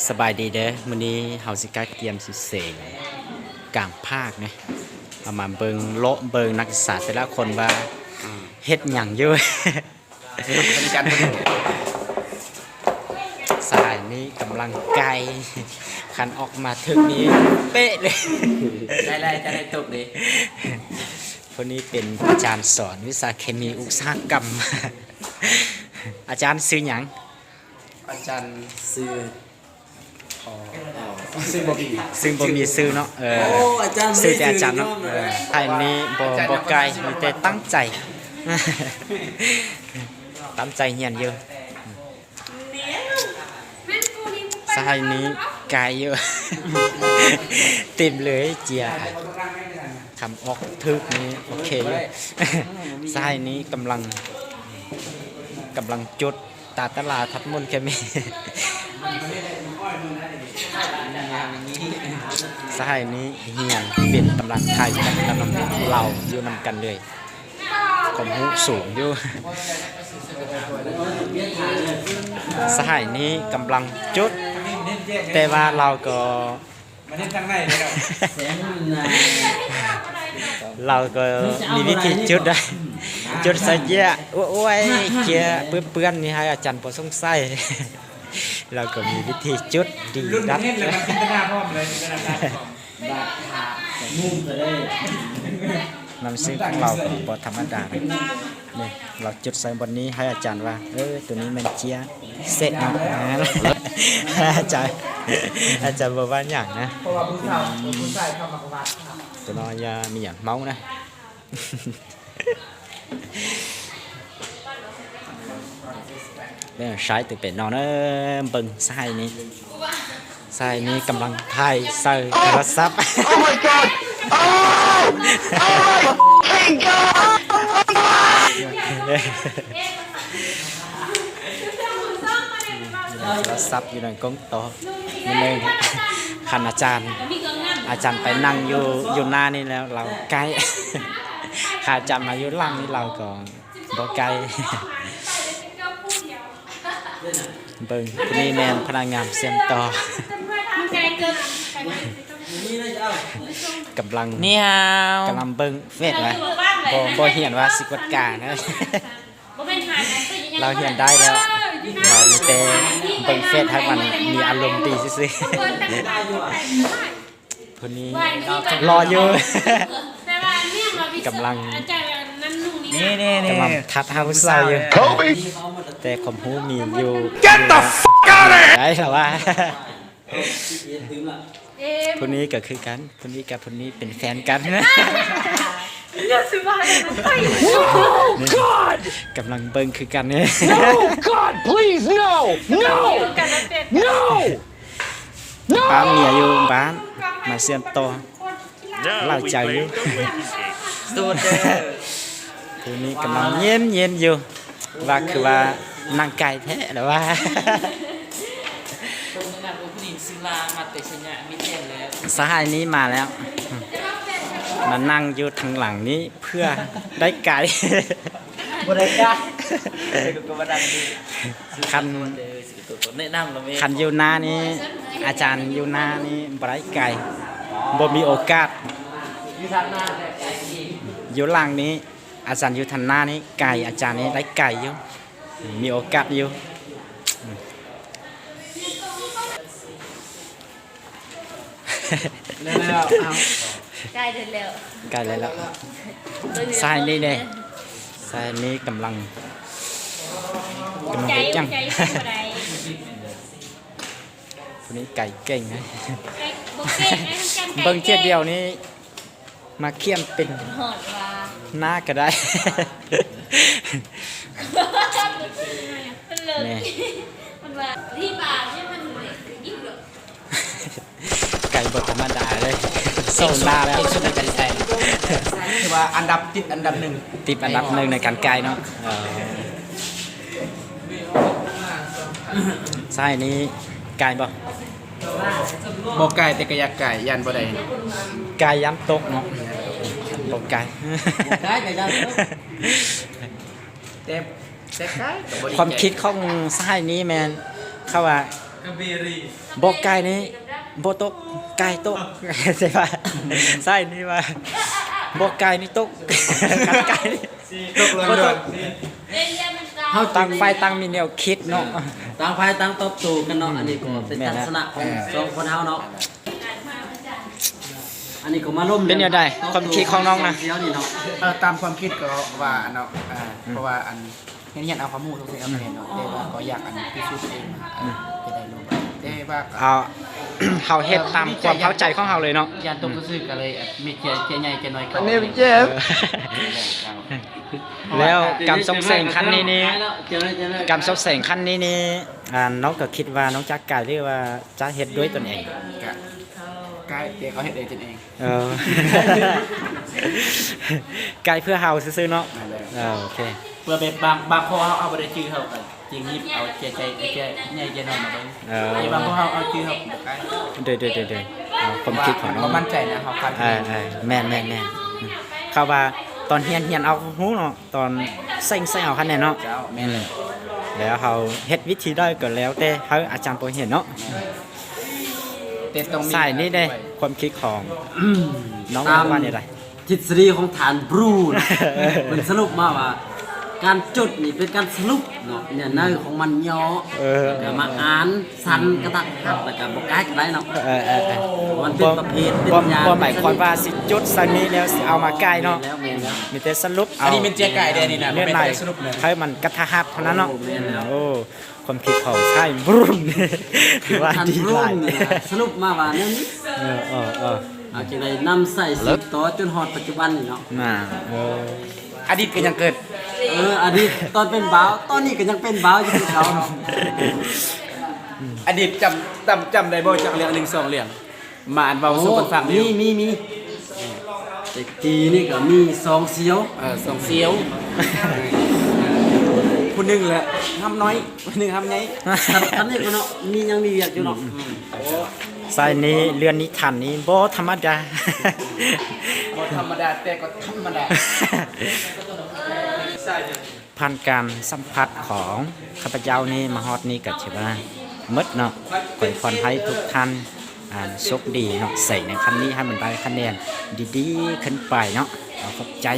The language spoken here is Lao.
ສະບາຍດີເດີ ມື້ນີ້ເຮົາຊິກະກຽມຊິເສງກາງພາກເນາະ ເຮົາມາເບິ່ງ ເລາະເບິ່ງນັກສຶກສາແຕ່ລະຄົນວ່າ ອືມ ເຮັດຫຍັງຢູ່. ສະຫາຍນີ້ກຳລັງໄກ່ ຄັນອອກມາຖືກນີ້ເປະເລີຍ ໄດ້ໆ ຈະໄດ້ຕົກເດ້. ຜູ້ນີ້ເປັນອາຈານສອນວິຊາເຄມີອຸດສາຫະກຳ. ອາຈານຊື່ຫຍັງ? ອາຈານຊື່ ອໍ ຊື່ບໍ່ມີ ຊື່ບໍ່ມີຊື່ເນາະ ເອີ ຊື່ແຕ່ອາຈານເນາະ ເອີ ສະຫາຍນີ້ບໍ່ ບໍ່ໄກ່ ມີແຕ່ຕັ້ງໃຈ ຕັ້ງໃຈຮຽນຢູ່. ສະຫາຍນີ້ໄກ່ຢູ່ ເຕັມເລີຍເຈ້ຍ ຄຳອອກຖືກນີ້ໂອເຄຢູ່. ສະຫາຍນີ້ກຳລັງ ກຳລັງຈົດ ຕາຕະລາທັດມົນແຄມີ ສະຫາຍນີ້ຮຽນເປັນກຳລັງໄທກັບລາວ ຢູ່ນຳກັນເລີຍ ຄວາມຮູ້ສູງຢູ່. ສະຫາຍນີ້ກຳລັງຈົດ ແຕ່ວ່າລາວກໍ ມາເຮັດທາງໃນແລ້ວ ລາວກໍມີວິທີຈຸດໄດ້ ຈຸດໃສ່ເຈ້ຍ ໂອ້ຍ ເຈ້ຍເປື້ອນໆ ນີ້ໃຫ້ອາຈານບໍ່ສົງໄສ ລາວກໍມີວິທີຈຸດດີ ລຸ້ນເຮັດແລ້ວມັນຈິນຕະນາພ້ອມເລີຍ ຈິນຕະນາການພ້ອມ ນ້ຳຊຶ້ງຂອງລາວກໍບໍ່ທຳມະດາເດ້. ນີ້ ລາວຈຸດໃສ່ບ່ອນນີ້ ໃຫ້ອາຈານວ່າ ເອີ ໂຕນີ້ແມ່ນເຈ້ຍເສະເນາະ ອາຈານ ອາຈານບໍ່ວ່າຫຍັງນະ ເພາະວ່າຜູ້ສາວ ອືມ ຜູ້ຊາຍເຂົ້າມາວັດ ໂຕນ້ອຍຢ່າມີຫຍັງເມົານະ. ເບິ່ງຊາຍຕື່ນເຕັ້ນນ້ອງເດີ ເບິ່ງຊາຍນີ້ ຊາຍນີ້ກຳລັງຖ່າຍໃສ່ໂທລະສັບ Oh my god! Oh! Oh my god! ໂທລະສັບຢູ່ໃນກົງໂຕະ ນີ້ແມ່ນ ຄັນອາຈານ ອາຈານໄປນັ່ງຢູ່ ຢູ່ໜ້ານີ້ແລ້ວ ລາວໃກ້ ຖ້າອາຈານມາຢູ່ຫຼັງນີ້ ລາວກໍ ບໍ່ໄກ ເບິ່ງ ຜູ້ນີ້ແມ່ນພະນັກງານເຊື່ອມຕໍ່ ກຳລັງ ນີ້ຮາວ ກຳລັງເບິ່ງເຟສນະ ບໍ່ ບໍ່ຮຽນວ່າຊິກວດການະ ລາວຮຽນໄດ້ແລ້ວ ລາວມີແຕ່ເບິ່ງເຟສໃຫ້ມັນມີອາລົມດີຊື່ໆ. ຜູ້ນີ້ຫຼໍ່ຢູ່ ກຳລັງ ນີ້ໆໆ ກຳລັງທັດຫາຜູ້ສາວຢູ່ Kobe! ແຕ່ຄວາມຮູ້ມີຢູ່ Get the fuck out of here! ໄດ້ລະວ່າ ຜູ້ນີ້ກໍຄືກັນ ຜູ້ນີ້ກັບຜູ້ນີ້ເປັນແຟນກັນ Oh god! ກຳລັງເບິ່ງຄືກັນ No! God, please, no! No! No! ປ້າເມຍຢູ່ບ້ານ ມາເຊື່ອມຕໍ່ ຫຼາຍໃຈຢູ່ ສູດເດີ ຜູ້ນີ້ກຳລັງເຢັນໆຢູ່ ວ່າຄືວ່ານັ່ງໄກແທ້ລະວ່າ ສະຫາຍນີ້ມາແລ້ວ ມານັ່ງຢູ່ທາງຫຼັງນີ້ເພື່ອໄດ້ໄກ ບໍ່ໄດ້ໄກ ຄັນ ແນະນຳລະແມ່ ຄັນຢູ່ໜ້ານີ້ ອາຈານຢູ່ໜ້ານີ້ບໍ່ໄດ້ໄກ ບໍ່ມີໂອກາດ ຢູ່ທາງໜ້າແຫຼະໄກ ຢູ່ຫຼັງນີ້ ອາຈານຢູ່ທາງໜ້ານີ້ໄກ ອາຈານນີ້ໄດ້ໄກຢູ່ ມີໂອກາດຢູ່ ແລ້ວ ເອົາ ໃກ້ແລ້ວ ໃກ້ແລ້ວ ເບິ່ງ ສາຍນີ້ເດ້ ສາຍນີ້ກຳລັງ ກຳລັງເຮັດຫຍັງ ໃຈຢູ່ ໃຈຢູ່ ບໍ່ໄດ້ ຜູ້ນີ້ໄກເກັ່ງນະ ໄກ ບໍ່ເກັ່ງນະ ເບິ່ງເທື່ອດຽວນີ້ ມາຂຽນເປັນ ຮອດວ່າ ໜ້າກໍໄດ້ ເປັນເລີຍ ແນ່ ມັນວ່າ ທີ່ບາດນີ້ມັນເລັກ ໄກບໍ່ທຳມະດາເລີຍ ໂຊໜ້າແລ້ວ ທີ່ສຸດໃນການໄກ ຖືວ່າອັນດັບ ຕິດອັນດັບໜຶ່ງ ຕິດອັນດັບໜຶ່ງໃນການໄກເນາະ ເອີ ສາຍນີ້ໄກບໍ່? ບໍ່ໄກ ແຕ່ກໍຢາກໄກ ຢ້ານບໍ່ໄດ້ ໄກຢ້ານຕົກເນາະ ບໍ່ໄກ ບໍ່ໄກກໍຢ້ານຕົກ ແຕ່ ແຕ່ໄກກໍບໍ່ໄດ້ ຄວາມຄິດຂອງສະຫາຍນີ້ແມ່ນ ເຂົາວ່າ ບໍ່ໄກ່ນີ້ບໍ່ຕົກ ໄກ່ຕົກ ໃຊ່ປະ? ໃຊ່ນີ້ວ່າບໍ່ໄກ່ນີ້ຕົກ ກັນໄກ່ນີ້ ຕົກລອງ ບໍ່ຕົກ ເຮົາ ຕ່າງຝ່າຍຕ່າງມີແນວຄິດເນາະ ຕ່າງຝ່າຍຕ່າງຕອບໂຕ້ກັນເນາະ ອັນນີ້ກໍເປັນທັດສະນະຂອງສອງຄົນເຮົາເນາະ ອັນນີ້ກໍມາລົມ ເປັນແນວໃດຄວາມຄິດຂອງນ້ອງນະ? ເອີ ຕາມຄວາມຄິດກໍວ່າເນາະ ເອີ ເພາະວ່າອັນ ຮຽນ ຮຽນເອົາຄວາມຮູ້ ເອີ ແມ່ນເນາະ ແຕ່ວ່າກໍຢາກອັນພິສູດເອງ ເອີ ຈະໄດ້ຮູ້ ແຕ່ວ່າກໍ ເຮົາເຮັດຕາມຄວາມເຂົ້າໃຈຂອງເຮົາເລີຍເນາະ ຢ້ານຕົກຊື່ໆ ກໍເລີຍມີເຈ້ຍໃຫຍ່ເຈ້ຍນ້ອຍເຂົ້າ ແລ້ວການຊົກເສັງຄັ້ງນີ້ນີ້ ການຊົກເສັງຄັ້ງນີ້ນີ້ ອ່າ ນ້ອງກໍຄິດວ່ານ້ອງຈະໄກ່ ຫຼືວ່າຈະເຮັດດ້ວຍຕົນເອງ? ກະໄກ່ ແຕ່ເຂົາເຮັດດ້ວຍຕົນເອງ ເອີ ໄກ່ເພື່ອເຮົາຊື່ໆເນາະ ເອີ ໂອເຄ ເພື່ອແບບບາງ ບາງຂໍ້ເຮົາ ເຮົາບໍ່ໄດ້ຈື່ ເຮົາກໍຈຶ່ງຫຍິບເອົາເຈ້ຍໃຫຍ່ເຈ້ຍນ້ອຍມາເບິ່ງ ເອີ ບາງຂໍ້ເຮົາເອົາຈື່ ເຮົາກໍບໍ່ໄກ່ ໂດຍໆໆ ຄວາມຄິດຂອງນ້ອງ ບໍ່ໝັ້ນໃຈນະ ເຮົາຄາດຄະເນ ເອີ ແມ່ນໆໆ ເຂົາວ່າຕອນຮຽນ ຮຽນເອົາຮູ້ເນາະ ຕອນເສັງໃສ່ເຮົາຄະແນນເນາະ ເຈົ້າ ແມ່ນແລ້ວ ແລ້ວເຮົາເຮັດວິທີໃດກໍແລ້ວແຕ່ ໃຫ້ອາຈານບໍ່ເຫັນເນາະ ແຕ່ຕ້ອງມີ ສາຍນີ້ເດ້ ຄວາມຄິດຂອງນ້ອງວ່າແນວໃດ? ທິດສະດີຂອງທ່ານບຣູນະ ເພິ່ນສະຫຼຸບມາວ່າ ການຈົດນີ້ເປັນການສະຫຼຸບເນາະ ເນື້ອໃນຂອງມັນຫຍໍ້ ເອີ ແລ້ວກໍມາອ່ານສັ້ນກະທັດຫັນ ແລ້ວກໍບໍ່ໄກ່ກໍໄດ້ເນາະ ເອີໆໆ ມັນເປັນປະເພດ ເປັນຄວາມ ຄວາມໝາຍຄວາມວ່າຊິຈົດໃສ່ນີ້ແລ້ວຊິເອົາມາໄກ່ເນາະ ແມ່ນແລ້ວ ແມ່ນແລ້ວ ມີແຕ່ສະຫຼຸບເອົາ ອັນນີ້ແມ່ນເຈ້ຍໄກ່ເດ້ນີ້ນະ ແມ່ນແຕ່ສະຫຼຸບເລີຍ ໃຫ້ມັນກະທັດຫັນເທົ່ານັ້ນເນາະ ໂອ້ ແມ່ນແລ້ວ ໂອ້ ຄວາມຄິດຂອງຊາຍບຣູນ ຖືວ່າດີຫຼາຍ ສະຫຼຸບມາວ່າແນວນີ້ ເອີໆໆ ເອົາຈັ່ງໃດ ນຳໃຊ້ສືບຕໍ່ຈົນຮອດປັດຈຸບັນນີ້ເນາະ ນະ ເອີ ອະດີດກໍຍັງເກີດ ເອີ ອະດີດຕອນເປັນບ່າວ ຕອນນີ້ກໍຍັງເປັນບ່າວຢູ່ຄືເກົ່າເນາະ ອະດີດຈຳ ຈຳ ຈຳໄດ້ບໍ່ ຈັກເລື່ອງໜຶ່ງສອງເລື່ອງ ມາອັນເວົ້າສູ່ກັນຟັງ ໂອ້ ມີ ມີ ມີ ແຕ່ກີ້ນີ້ກໍມີສອງສ່ຽວ ເອີ ສອງສ່ຽວ ຜູ້ໜຶ່ງລະຫຳນ້ອຍ ຜູ້ໜຶ່ງຫຳໃຫຍ່ ຄັນນີ້ກໍເນາະ ມີ ຍັງມີວຽກຢູ່ເນາະ ອືມ ອືມ ໂອ້ ສາຍນີ້ເລື່ອນນິທານນີ້ບໍ່ທຳມະດາ ບໍ່ທຳມະດາ ແຕ່ກໍທຳມະດາ ຜ່ານການສຳຜັດຂອງຂ້າພະເຈົ້ານີ້ມາຮອດນີ້ກໍຖືວ່າໝົດເນາະ ຂໍອວຍພອນໃຫ້ທຸກທ່ານ ອ່າ ໂຊກດີເນາະ ໃສ່ໃນຄັ້ງນີ້ໃຫ້ມັນໄດ້ຄະແນນດີໆຂຶ້ນໄປເນາະ ເອົາ ຂອບໃຈ.